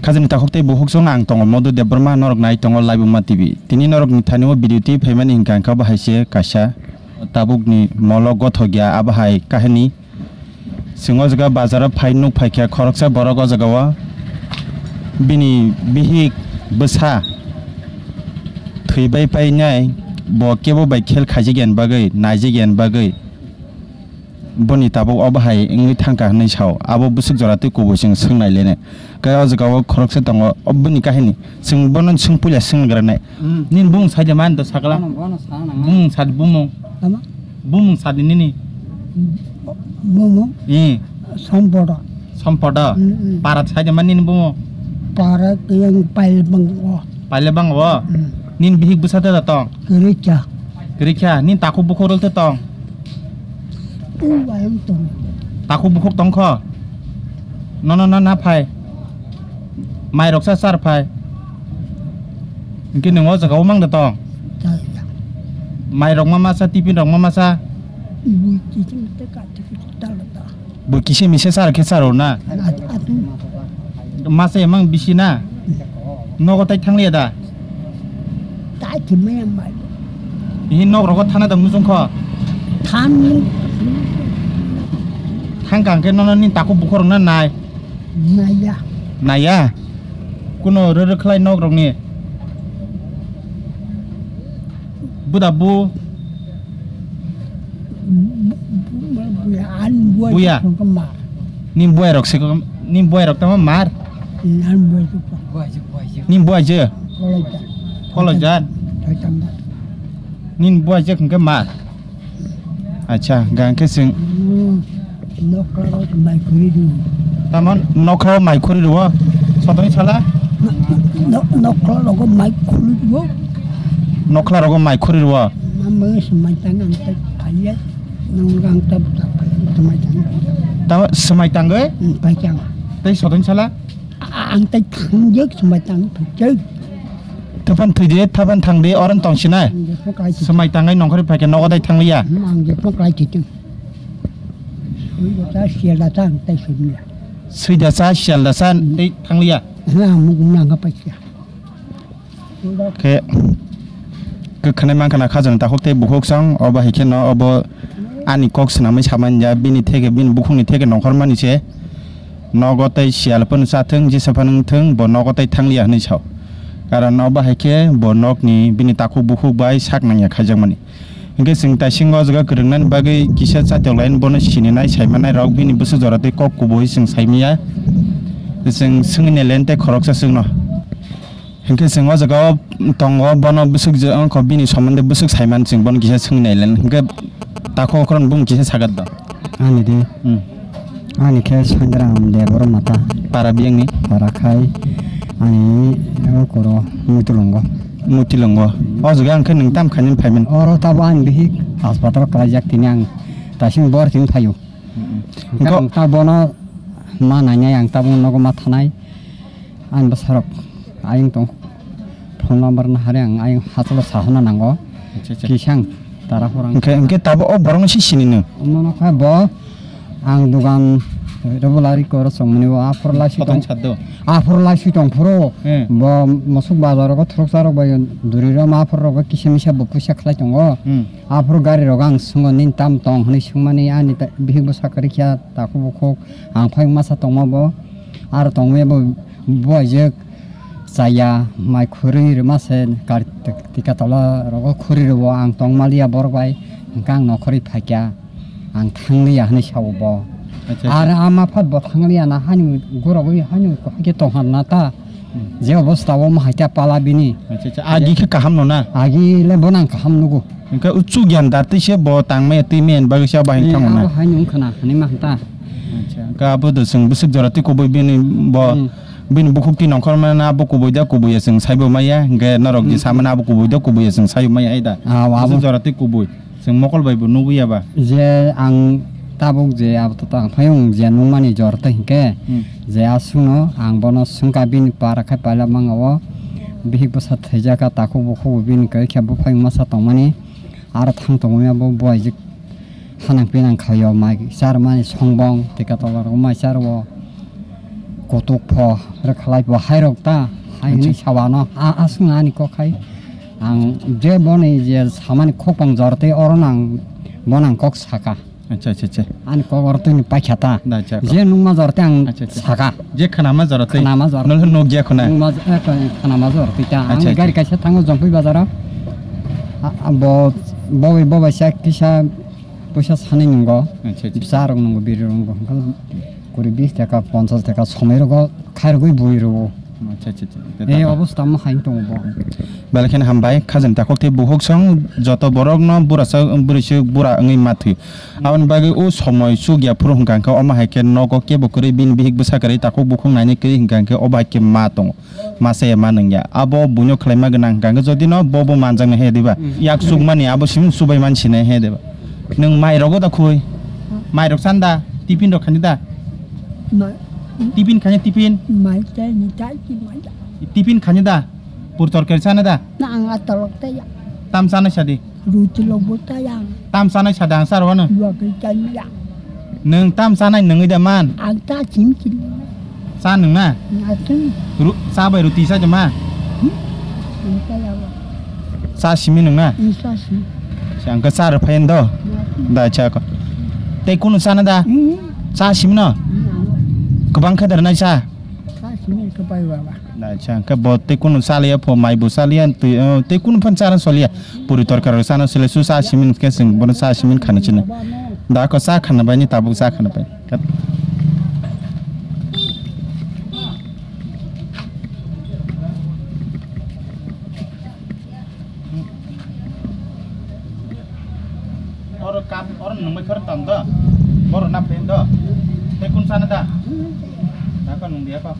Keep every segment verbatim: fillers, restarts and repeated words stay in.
Hajani takhuk tei bukhuk chwng ang tongo Madhu Debbarma, norok nai tongo Laibuma T V. Tini norokni thani o video twi phaimani hwnkha hwnkha bo hai se kaisa tabukni molo gothok ya abo hai kahini. Chwng o jaga bazar o phai nuk phai kha khoroksa borok o jaga o bini bihik bwsa thwi bai painai bo kebo bai khel khaijak yani bagwi naijak yani bagwi. Boni tabuk obo hai wngwi thangkha hwnwi sao. Abo bwswk jora tei kubui chwng swngnai lene. Khe o jaga o khoroksa tongo, o bini kahini. Chwng bono swng puila swngna granai. Hmm. Nini bumung saide man do sakla. Bono, bono sa nang. Bumung sadi bumung. Tama? Bumung sadi nini. Bumung? Hmm. Sompodo. Sompodo? Hmm, hmm. Para saide man nini bumung? Para kiyang pail bang o. Paile bang o? Hmm. Nini bihik bwsa te da tong? Kwrwi kha. Kwrwi kha, nini takhuk bukhuk rwlte tong? Uaiyung tong. Takhuk bukhuk tong kho? Nono na na phai? Mai rok sa char phai? Hwnkhe nwng o jaga o mang da tong? Chaya. Mai rok ma masa, tiffin rok ma masa? Ibu chiching te ka tiffin ta la ta. Bo kisa misa char khe charo na? At-, atu. Masa emang bisi na? Nogo tai thangliya da? Tai khe maya mai. Ihi nok rogo thana da muchung kho? Than. Thang kang khe nono ni takhuk bukhuk rok na nai? Naiya. Naiya? Kuno rwrwk khlai nok rok ni? Buda bu. Buya. Ni buai rok se, ni buai rok tamo mar. Ni buai je. Koloijan. Ni buai je hwnkhe mar. Acha, gang khe sing. Nokra rok mai khuri du. Tamo nokra o mai khuri rwo? Sotoni sala? No-, no-, nokra rogo mai khuri rwo. Nokra rogo mai khuri rwo? Mama semai tang ang tak phaiya. Nong ang tak tak phaiya semai tang. Tamo semai tang ge? Hmm, phai tang. Tei sotoni sala? A-, ang tak thangjak semai tang phai. Thapan thwide, thapan thangde, oran tongsinai. Semai tangai nongkhorwi phaikhe nogo dai thangliya. Hmm, ang jepno klai chitung. Sui da cha, sial da cha, ang tai sui da. Sui da cha, sial da cha, tei thangliya. Ang mung nang ka paisa. Khe, kwkhwnai mankha na khajang takhuk tei bukhuk chwng, obo hai kheno obo ani kok swnamwi samani ya, bini theke, bini bukhukni theke nongkhormani se. Nogo tei sial phano chathwng, jesa phano wngthwng, bo nogo tei thangliya hwnwi sao. Karon obo hai khe bo nokni bini takhuk bukhuk bai sak nangya khaijakmani. Hinkhe chwng taisingo o jaga kwrwngnani bagwi kisa chatiok laino bono sininai saimanai rok bini bwswk jora tei kok kubui chwng saimanya. Chwng swngwi nailaian tei khoroksa chwngno. Hinkhe chwng o jaga o tongo bono bwswk je wngkha bini somonde bwswk saiman chwng bono kisa swngwi nailaian. Hinkhe takhuk okhrok bumung kisa sagat do. Ani de. Hmm. Ani khe Sangram de borok mata. Para biyangni? Para khai ani o koro Muitulungo. Muitulungo. O jaga ang khe nwng tam khainani phaiman? Oro tabo ani bihik hospital kalaijak tini ang tasing bor tini phaio. Hmm. Hwnkhe ang ta bono ma nainai ang tabuk nogo ma thanai. Ani bwsarok ayang tong phone number nahari ang ayang hachalo sahana nango. Acha, acha. Kisang tara horang. Hwnkhe, hwnkhe tabo o borokno si sini nw? Omono khe bo ang dugan regular koro chongmani bo aphuru lai si tong. Sotong saddo. Aphuru lai si tong phuru. Hmm. Bo mosok bazar rogo thuruk charok bai duri rom aphuru rogo kisa misa bo puisa khlai tongo. Hmm. Aphuru gari rogo ang swngo nini tam tong hwnwi swngmani ani ta-, bihik bo sakari kha takhuk bukhuk ang phai masa tongma bo. Aro tongwi bo buaijwk chaya mai khurwi rwma se kar-, tik-, tikatala rogo khurwi rwo ang tongmaliya borok bai hwnkhe ang nokhorwi phaikha ang thangliya hwnwi sao bo. Acha, acha. Aro ama phat bo thangliya na hani gurogwi hani haikhe tongha na ta je obostha o ma haikhe pala bini. Acha, acha. Agi khe kaham no na? Agi le bono ang kaham nugo. Hwnkhe o chukyan da twi se bo tangmaya twi maya ni bagwi se abo hai wngkha na? Abo hai wngkha na, hwnwi ma kha ta. Acha, hwnkhe abo do chwng bwswk jora twi kubui bini bo, hmm, bini bukhuk twi nongkhor mano abo kubui da kubui ya chwng saibo maya, hwnkhe norok je, hmm, samani abo kubui da kubui ya chwng saibo maya hai da? Ah, abo. Bwswk jora twi kubui chwng mokol bai bo nugwi ya ba? Je ang tabuk je abo to tang phai wng je nungmani jor twi hwnkhe, hmm, je aswkno ang bono swngkha bini para khai paila manga o bihik bwsa thwijak kha takhuk bukhuk bini kwrwi khe buphai masa tongmani. Aro thang tongwi abo buaijwk hanang pinang khlaio, mai charwmani songbong, tei katoklarok mai charwo. Kutuk pho, rwkhalai pho, hai rok ta, hai hwnwi Acha. Sawano, a, aswk ani kok hai. Ang je boni je samani khokpang jor tei oro nang, bo nang kok saka. Acha, acha, acha. Ani kok oro twi paikha ta. Da, acha, kok. Je nungma jor tei ang Acha, acha. Saka. Je khanama jor tei. Khanama jor. Nolo nukya khuna. Nungma j-, eh, khanama jor tei ta. Ang Acha, acha. Gari kaisa thango Jongpui bazaro. A, a, bo, bo, bo bai sa kisa puisa sani nungo. Acha, acha. Bisa rok nungo, biri rok nungo. Kuri bis taka, ponchas taka somoi rogo khairogwi bui rogo. Acha, acha, acha. Ei obostha mo hai tongo bo. Belai kheno hambai, khajani takhuk tei bukhuk song joto borokno burasa, burisi, bura wngwi ma thwi. Aboni bagwi o somoi chukya phuru hwnkha hwnkhe omo hai khe nogo kebo kwrwi bini bihik bwsa kwrwi takhuk bukhuk nainwi kwrwi hwnkha hwnkhe obo hai khe ma tongo. Masa ya ma nungya. Abo buino khlaima gwnang hwnkha hwnkhe jodi no bo bo manjaknai he diba? Mm. Yak chukmani abo simi chubai mansinai he diba? Nwng mai rogo da khui? Mai rok san da? Tiffin rok khani da? Ma- Tiffin khani tiffin? Mai chai ni chai ki mai da. Tiffin khani da? Pur torkari sana da? Na ang atalok ta ya. Tam sana sadi? Ruti lok bo ta ya. Tam sana sadi ang sar wano? Lok ri chai ya. Nwng tam sanai nwngwi da man? Ang ta chim chim. Sa nwng na? Nga chim. Ru-, sa bai ruti sa jama? Hmm? Ang ta ya wa. Sa simi nwng na? Hmm, sa simi. Sa ang ka sa rwphain do? Nga chim. Da cha ko. Tei kunu sana da? Hmm. Sa simi no? Hmm. Kwbang khe da nai sa? Sa simi ka bai wa ba. Da cha ang ka bo tei kunu sa liya pho mai bo sa liya tei, eh, tei kunu phan sa na so liya. Puri torkar sana sile su sa simin ke sing bono sa simin khani chini. Da ko sa khana bai ni tabuk sa khana bai. Oro kap, oro nungbai khor tam do. Boro na pen do. Te kun sana da? Da ko nung dia ko.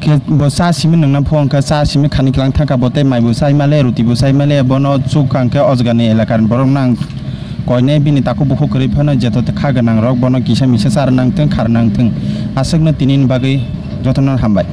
Khe bo sa simi nungna phone kha, sa simi khani klang thangkha bo tei mai bo sai male, ruti bo sai male, bono chuk kha hwnkhe o jagani elakani borok nang koinai bini takhuk bukhuk kwrwi phano jeto kha gwnang rok bono kisa misa char nang thung, khar nang thung. Aswkno tinini bagwi jotono hambai.